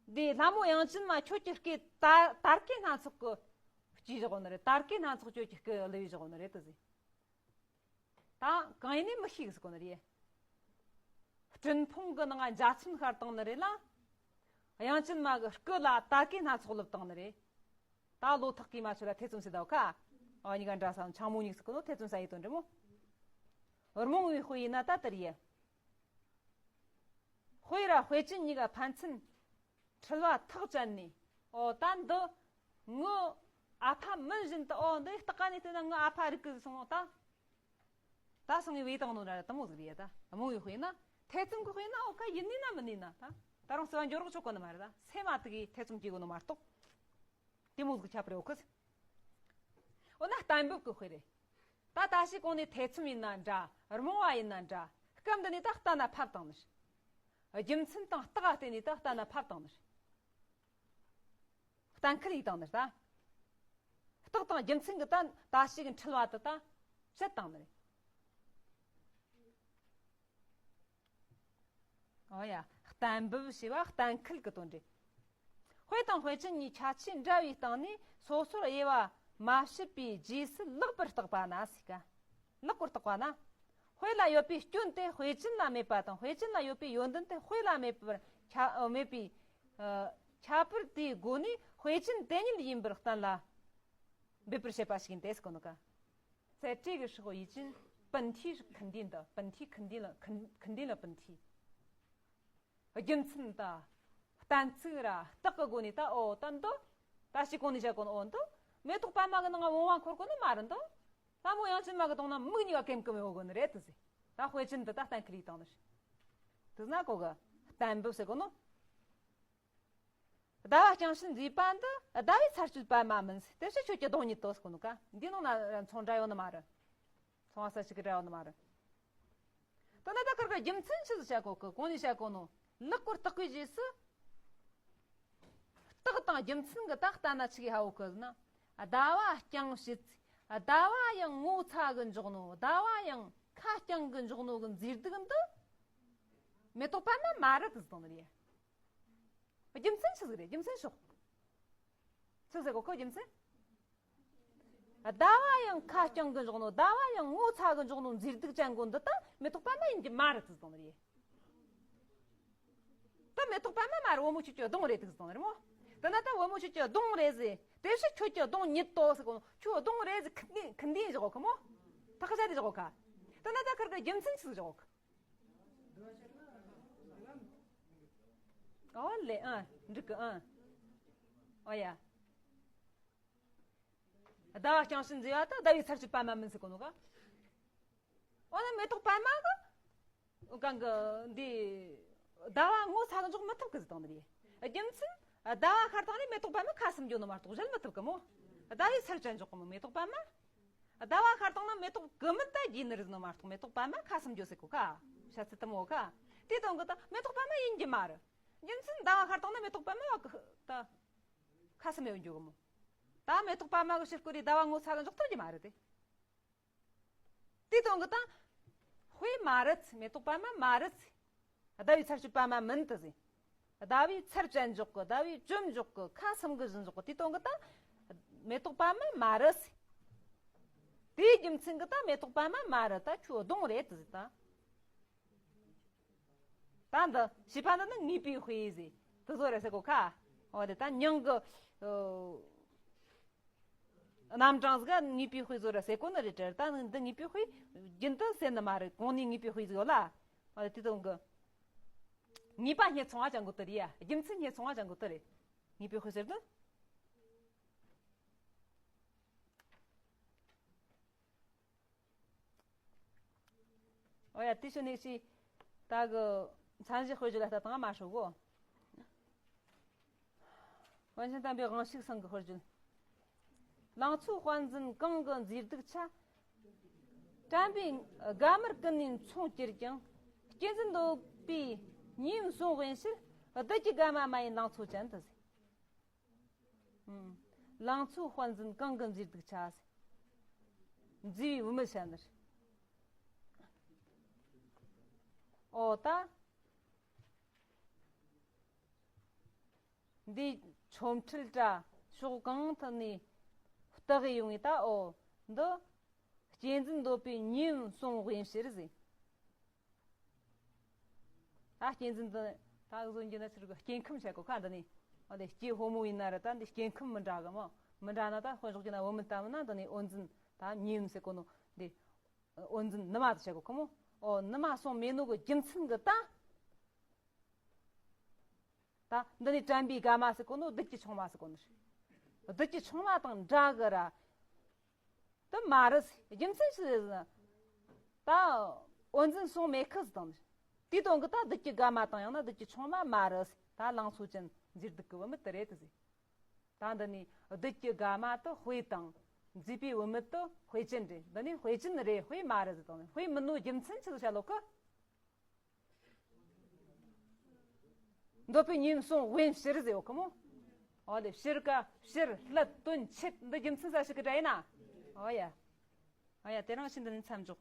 འདི་ལྷ་མོ་དབྱངས་ཅན་མ་ཁྱོད་ཀྱི་སྐེ་དར་དར་གོས་སྣ་ཚོགས་ཀྱིས་དཀྲིས་བཞག་གོ་ནི་རེད། དར་གོས་སྣ་ཚོགས་ཁྱོད་ཀྱི་སྐེ་བཀླུབས་བཞག་གོ་ནི་རེད་དུ་ཟེར། ད་གང་ཡིན་ནི་མི་ཤེས་གི་ཟེར་གོ་ནི་རེད། སྤྲིན་ཕུང་གི་ནང་འཇའ་ཚོན་ཤར་བཏང་ནི་རེད་ལ། དབྱངས་ཅན་མ་གི་སྐེ་ལ་དར་གོས་སྣ་ཚོགས་བཀླུབས་བཏང་ནི་རེད། ད་བློ་ཐག་གིས་མ་ཆོད་ལ་ཐེ་ཚོམ་ཟེར་ད་བ་ཁ། ཨ་གཉིས་ཀ་འདྲ་ས་འཕྱང་མོ་གཉིས་ཟེར་གོ་ནོ་ཐེ་ཚོམ་ཟ་ཡི་དོན་འདྲ་མོ། རྨོངས་པའི་དཔེ་ཡིན་ན་ད་དེ་རེད། དཔེ་ར་དཔེ་ཅན་གཉིས་ཀ་ཕན་ཚུན་འཁྲུལ་བ་ཐག་བཅད་ནས། ཨོ་ད་འདི་ངི་ཨ་ཕ་མིན་བཞིན་དུ། ཨོ་འདི་ལྟ་ག་ནས་བལྟས་ན་ངི་ཨ་ཕ་རིག་གི་སོང་ད། ད་སང་ངས་བོས་བཏང་ནོ་ར་དེ་མོ་ཟིག་རེད་ཡ། ད་རྨོངས་པའི་དཔེ་ན། ཐེ་ཚོམ་གི་དཔེ་ན་འོ་ཁ་ཡིན་ནི་ན་མིན་ནི་ན། ད་ད་རུང་བརྩེ་བ་འཇོག་རོགས་ཆོག་གོ་ནི་མ་རེད། ད་སེམས་མ་དེ་གིས་ཐེ་ཚོམ་སྐྱེ་གོ་ནི་མ་གཏོགས། དེ་མོ་ཟིག་ཁྱད་པར་ཡོད་གི། འོ་ན་གཏན་འབེབས་ཀྱི་དཔེ་རེད། ད་ད་ཞིག་གོང་ནས་ཐེ་ཚོམ་ཡིན་ན་འདྲ། རྨོངས་པ་ཡིན་ན་འདྲ། སྐབས་འདི་ནས་ད་གཏན་ལ་ཕབ་བཏང་ནི་རེད། རྒྱུ་མཚན་དང་རྟགས་བརྟེན་ནས་ད་གཏན་ལ་ཕབ་བཏང་ནི་རེད། གཏན་འཁེལ་ཡིག་བཏང་ནི་རེད་ད། རྟགས་དང་རྒྱུ་མཚན་གྱི་ད་ད་ཞིག་གི་འཁྲུལ་བ་དེ་ད་བཤད་བཏང་ནི་རེད། ཨོ་ཡ། གཏན་འབེབས་ཞེས་པ་གཏན་འཁེལ་གྱི་དོན་རེད། དཔེ་དང་དཔེ་ཅན་གཉིས་ཁྱད་ཆོས་འདྲ་བའི་སྟེང་ནས་སོ་སོར་དབྱེ་བ་མ་ཕྱེད་པའི་རྗེས་སུ་ལེགས་པར་བརྟག་པ་ན་ཟེར་ག། ལེགས་པར་བརྟག་པ་ན། དཔེ་ལ་ཡོད་པའི་སྐྱོན་དེ་དཔེ་ཅན་ལ་མེད་པ་དང་། དཔེ་ཅན་ལ་ཡོད་པའི་ཡོན་ཏན་དེ་དཔེ་ལ་མེད་པར་ཁྱད་མེད་པའི། ཨ། ཁྱད་པར་དེའི་སྒོ་ནས་དཔེ་ཅན་དེ་ཉིད་ཡིན་པར་གཏན་ལ་འབེབས་པར་བྱེད་པ་ཞིག་ཡིན་ཏེ་ཟེར་གོ་ནོ་ག། 在这个时候已经本体是肯定的，本体肯定了，肯肯定了本体。རྒྱུ་མཚན་ད། གཏན་ཚིགས་ར་རྟགས་ཀྱི་སྒོ་ནས་ད་ཨོ་ད་འདི། ད་ཞིག་གོང་ནས་བཤད་གོ་ནོ་ཨོ་འདི། མེ་ཏོག་པད་མ་གི་ནང་ང་བུང་བ་འཁོར་གོ་ནི་མ་རེད་འདི། ལྷ་མོ་དབྱངས་ཅན་མ་གི་གདོང་ན་མིག་གཉིས་ཀ་ཀེམ་ཀེམ་ཡོད་གོ་ནི་རེད་དུ་ཟེར། ད་དཔེ་ཅན་འདི་ད་གཏན་འཁེལ་ཡིག་བཏང་ནི་རེད། དེ་ན་གོ་གི། གཏན་འབེབས་ཟེར་གོ་ནོ། ཟླ་བ་རྐྱང་ཕྱིར་མཛེས་པ་འདི་ཟླ་བའི་ཚར་གཅོད་པད་མ་མིན་ཟེར། དེ་ཕྱིར་ཁྱོད་ཀྱི་གདོང་ཉིད་དོ་ཟེར་གོ་ནོ་ག། འདི་ནང་ན་མཚུངས་འདྲ་ཡོད་ནི་མ་རེད། མཚུངས་པ་ས་ཞིག་གི་འདྲ་ཡོད་ནི་མ་རེད། ད་ན་ད་ཁར་གི་རྒྱུ་མཚན་ཆི་ཟིག་བཤད་གོ་གི། གོང་ནས་བཤད་གོ་ནོ། ལེགས་པར་བརྟག་པའི་རྗེས་སུ། རྟགས་དང་རྒྱུ་མཚན་གི་ད་ལྟ་ན་ཆི་གི་ཧ་གོ་གི་ཟེར་ན། ཟླ་བ་རྐྱང་ཕྱིར། ཟླ་བ་ཡང་ངོ་ཚ་གི་འཇོག་ནོ། ཟླ་བ་ཡང་ཁ་རྐྱང་གི་འཇོག་ནོ་གི་མཛེས་སྡུག་འདི། མེ་ཏོག་པད་མ་མ་རེད་དུ་ཟེར་ནི་རེད། རྒྱུ་མཚན་ཆི་ཟིག་རེད། རྒྱུ་མཚན་ཤོག། ཆི་ཟེར་གོ་ཁོ་རྒྱུ་མཚན། ཟླ་བ་ཡང་ཁ་རྐྱང་གི་འཇོག་ནོ། ཟླ་བ་ཡང་ངོ་ཚ་གི་འཇོག་ནོ་མཛེས་སྡུག་ཅན་གོ་འདི་ད་མེ་ཏོག་པད་མ་ཡིན་གྱི་མ་རེད་དུ་ཟེར་ནི་རེད། ད་མེ་ཏོག་པད་མ་མ་རེད། བུ་མོ་ཁྱོད་ཀྱི་གདོང་རེད་དུ་ཟེར་ནི་རེད་མོ། ད་ན་ད་བུ་མོ་ཁྱོད་ཀྱི་གདོང་རེད་ཟེར། དེ་ཕྱིར་ཁྱོད་ཀྱི་གདོང་ཉིད་དོ་ཟེར་གོ་ནོ། ཁྱོད་གདོང་རེད་ཟེར། ཁུ་ནི་ཁུ་འདི་བཞག་གོ་ཁ་མོ། ཐག་ཆ་དེ་བཞག་གོ་ཁ། ད་ན་ད་ཁར་གི་རྒྱུ་མཚན་ཆི་ཟིག་བཞག་གོ་ཁ། ཨོ་ལེ། ཨ། འགྲིག་གི། ཨ། ཨོ་ཡ། ཟླ་བ་རྐྱང་ཕྱིར་མཛེས་པ་དང་ཟླ་བའི་ཚར་གཅོད་པད་མ་མིན་ཟེར་གོ་ནོ་ག། ཨོ་ན་མེ་ཏོག་པད་མ་གི། གང་གི་འདི། ཟླ་བ་ངོ་ཚ་གི་འཇོག་མི་ཐུབ་གི་ཟེར་བཏང་ནི་རེད། རྒྱུ་མཚན། ཟླ་བ་ཤར་བཏང་ནས་མེ་ཏོག་པད་མ་ཁ་ཟུམ་འགྱོ་ནི་མ་གཏོགས་གཞལ་མི་ཐུབ་གི་མོ། ཟླ་བའི་ཚར་གཅོད་འཇོག་གི་མོ་མེ་ཏོག་པད་མ། ཟླ་བ་ཤར་བཏང་ན་མེ་ཏོག་གི་མིན་ད་རྒྱས་ནི་རེད་ནོ་མ་གཏོགས་མེ་ཏོག་པད་མ་ཁ་ཟུམ་འགྱོ་ཟེར་གོ་ཁ། བཤད་ཚུལ་དེ་མོ་ཁ། དེ་དོན་གི་ད་མེ་ཏོག་པད་མ་ཡིན་གྱི་མ་རེད། རྒྱུ་མཚན་ཟླ་བ་ཤར་བཏང་ན་མེ་ཏོག་པད་མ་བ་གི་ད། ཁ་ཟུམ་ཡོད་འགྱོ་གི་མོ། ད་མེ་ཏོག་པད་མ་གི་ཕྱིར་སྐོར་རེ་ཟླ་བ་ངོ་ཚ་གི་འཇོག་ཐུབ་ཀྱི་མ་རེད་དེ། དེ་དོན་གི་ད། དཔེ་མ་རེད། མེ་ཏོག་པད་མ་མ་རེད། ཟླ་བའི་ཚར་གཅོད་པད་མ་མིན་དུ་ཟེར། ཟླ་བའི་ཚར་གཅོད་འཇོག་གི། ཟླ་བའི་གཅོད་འཇོག་གི། ཁ་ཟུམ་གི་བཞིན་འཇོག་གི། དེ་དོན་གི་ད། མེ་ཏོག་པད་མ་མ་རེད་ཟེར། དེའི་རྒྱུ་མཚན་གི་ད་མེ་ཏོག་པད་མ་མ་རེད། ད་ཁྱོད་གདོང་རེད་དུ་ཟེར་ད། ད་འདི་བྱིས་པ་འདི་ནི་ངེས་པའི་དཔེ་ཟེར། དེ་བཟོ་རེད་ཟེར་གོ་ཁ། འོ་དེ་ད་མྱིང་གི། ཨོ། རྣམ་གྲངས་ཟིག་ངེས་པའི་དཔེ་བཟོ་ར་ཟེར་གོ་ནི་རེད་དྲ། ད་ནི་འདི་ངེས་པའི་དཔེ་རྒྱུན་དུ་ཟེར་ནི་མ་རེད། གོང་ནས་ངེས་པའི་དཔེ་ཟིག་ཡོད་ལ། ཨ་དེ་དང་གི། ངེས་པ་སྙད་མཚུངས་པ་ཅན་གོ་དེ་རེད་ཡ། རྒྱུ་མཚན་སྙད་མཚུངས་པ་ཅན་གོ་དེ་རེད། ངེས་པའི་དཔེ་ཟེར་དུ། ཨོ་ཡ། དེ་ཤོད་ནས་ཅི། ད་གི་མཚན་གཞི་དཔེར་བརྗོད་ལ་ལྟ་སྟངས་མ་ཧྲོ་གོ། པཎ་ཆེན་བསྟན་པའི་དབང་ཕྱུག་ཚང་གི་དཔེར་བརྗོད། ལང་ཚོའི་དཔལ་འཛིན་གང་གི་མཛེས་སྡུག་ཆ། དྲན་པའི་དགའ་མར་ཀུན་ནས་མཚུངས་གྱུར་ཀྱང་། གཅེས་འཛིན་འདོད་པའི་ཉེས་པའི་བསམ་དབེན་ཕྱིར། བདུད་ཀྱི་དགའ་མ་མ་ཡིན་ལང་ཚོ་ཅན་དུ་ཟེར། ལང་ཚོའི་དཔལ་འཛིན་གང་གི་མཛེས་སྡུག་ཆ་ཟེར། མཛེས་པའི་བུད་མེད་བཤད་ནི་རེད། ཨོ་ད། འདིའི་ཆོ་འཕྲུལ་དྲ་ཕྱོགས་གང་ཐད་ནས་བརྟགས་ཡོང་ངེས་ད། ཨོ་འདི། གཅེས་འཛིན་འདོད་པའི་ཉེས་པའི་བསམ་དབེན་ཕྱིར་ཟེར། ད་གཅེས་འཛིན་འདི་ད་འུ་ཟོ་འགྱུར་ན་ཕྱིར་གི་སྐྱེ་ཁམས་བཤད་གོ་ཁ། འདི་ནི་ཨ་འདི་སྐྱེས་ཕོ་མོ་ཡིན་ན་ར་ད་འདི་སྐྱེ་ཁམས་མི་འདྲ་གི་མོ། མི་འདྲ་ན་ད་དཔེ་འཇོག་རྒྱུ་ན་བུད་མེད་ལྟ་བུ་ན་འདི་ནི་འོ་འཛིན་ད་ཉེས་པའི་ཟེར་གོ་ནོ་འདི། འོ་འཛིན་ནུ་མ་དུ་བཤད་གོ་ཁོ་མོ། ཨོ་ནུ་མ་སོང་མེད་ནོ་གི་རྒྱུ་མཚན་གི་ད། ད་འདི་ནི་དྲན་པའི་དགའ་མ་ཟེར་གོ་ནོ་བདུད་ཀྱི་ཆུང་མ་ཟེར་གོ་ནོ་རེད། བདུད་ཀྱི་ཆུང་མ་དང་འདྲ་གི་ར། དེ་མ་རེད། རྒྱུ་མཚན་ཞིག་རེད་ཟེར་ན། ད་ ད་འོ་འཛིན་སོང་མེད་ཁུ་ཟིག་དང་། དེའི་དོན་གི་ད་བདུད་ཀྱི་དགའ་མ་དང་ཡང་ན་བདུད་ཀྱི་ཆུང་མ་མ་རུ་ཟེར། ད་ལང་ཚོ་ཅན་འཇིགས་སྡུག་གི་བུད་མེད་དེ་རེད་དེ་ཟེར། ད་འདི་ནི་བདུད་ཀྱི་དགའ་མ་དེ་དཔེ་དང་། མཛེས་པའི་བུད་མེད་དེ་དཔེ་ཅན་རེད། འདི་ནི་དཔེ་ཅན་རེད། དཔེ་མ་རུ་ཟེར་དང་ནི་དཔེ་མིན་ནོ་རྒྱུ་མཚན་ཆི་ཟིག་བཤད་ལོ་ཁུ། འདོད་པའི་ཉེན་སོང་དབེན་ཕྱིར་ཟེར་ཡོད་ཁུ་མོ། ཨོ་ལེ་ཕྱིར་ཀ་ཕྱིར་སླད་དོན་ཆེད་འདི་རྒྱུ་མཚན་ས་ཞིག་གི་སྒྲ་ཡིན་ན། ཨོ་ཡ། ཨོ་ཡ་དེ་རིང་ཕྱི་འདི་ནི་མཚམས་འཇོག